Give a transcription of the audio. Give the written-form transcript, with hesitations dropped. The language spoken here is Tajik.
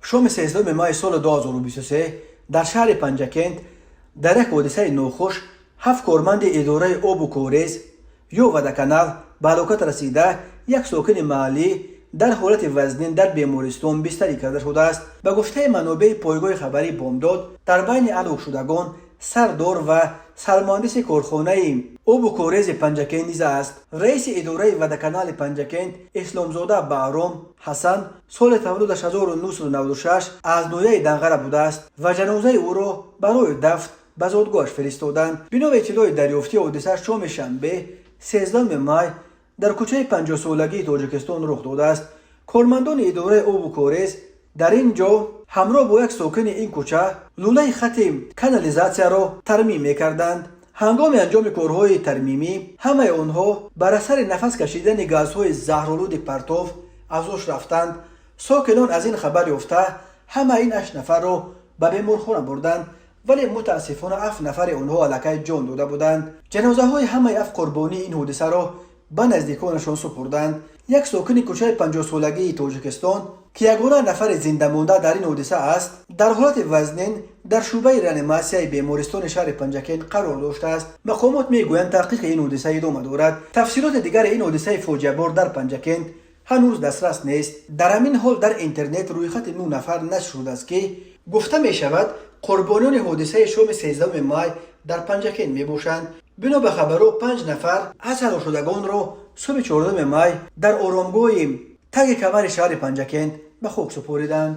Шоми 13 май соли 2023 дар шаҳри Панҷакент дар як ҳодисаи нохуш ҳафт корманди идораи обу корез ё «Водоканал» ба ҳалокат расида, як сокини маҳаллӣ дар ҳолати вазнин дар бемористон бистарӣ карда шудааст. Ба гуфтаи манобеи пойгоҳи хабарии «Бомдод», дар байни ҳалокшудагон сардор ва сармуҳандиси корхонаи обу корези Панҷакент низ аст. Раиси идораи «Водоканали» Панҷакент Исломзода Баҳром Ҳасан, соли таваллудаш 1996, аз ноҳияи Данғара будааст ва ҷанозаи ӯро барои дафн ба зодгоҳаш фиристоданд. Бино ба иттилои дарёфтӣ, ҳодиса шоми шанбе, 13 май, дар кӯчаи 50-солагии Тоҷикистон рух додааст. Кормандони идораи обу корез дар ин ҷо ҳамроҳ бо як сокини ин кӯча лӯлаи хати канализатсияро тармим мекарданд. Ҳангоми анҷоми корҳои тармимӣ ҳамаи онҳо бар асари нафас кашидани газҳои заҳролуди партов аз ҳуш рафтанд. Сокинон аз ин хабар ёфта, ҳама ин ҳашт нафарро ба беморхона бурданд, вале мутаассифона ҳафт нафари онҳо аллакай ҷон дода буданд. Ҷанозаҳои ҳамаи ҳафт қурбонии ин ҳодисаро ба наздиконашон супурданд. Як сокини кӯчаи 50-солагии Тоҷикистон, ки ягона нафари зиндамонда дар ин ҳодиса аст, дар ҳолати вазнин дар шӯъбаи реаниматсияи бемористони шаҳри Панҷакент қарор доштааст. Мақомот мегӯянд, таҳқиқи ин ҳодиса идома дорад. Тафсилоти дигари ин ҳодисаи фоҷиабор дар Панҷакент ҳанӯз дастрас нест. Дар ҳамин ҳол дар интернет рӯйхати нӯ нафар нашр шудааст, ки гуфта мешавад, қурбониёни ҳодисаи шоми 13 май дар Панҷакент мебошанд. Бино ба хабарҳо, панҷ нафар аз ҳалокшудагонро субҳи 14 май дар оромгоҳи таги камари шаҳри Панҷакент ба хок супориданд.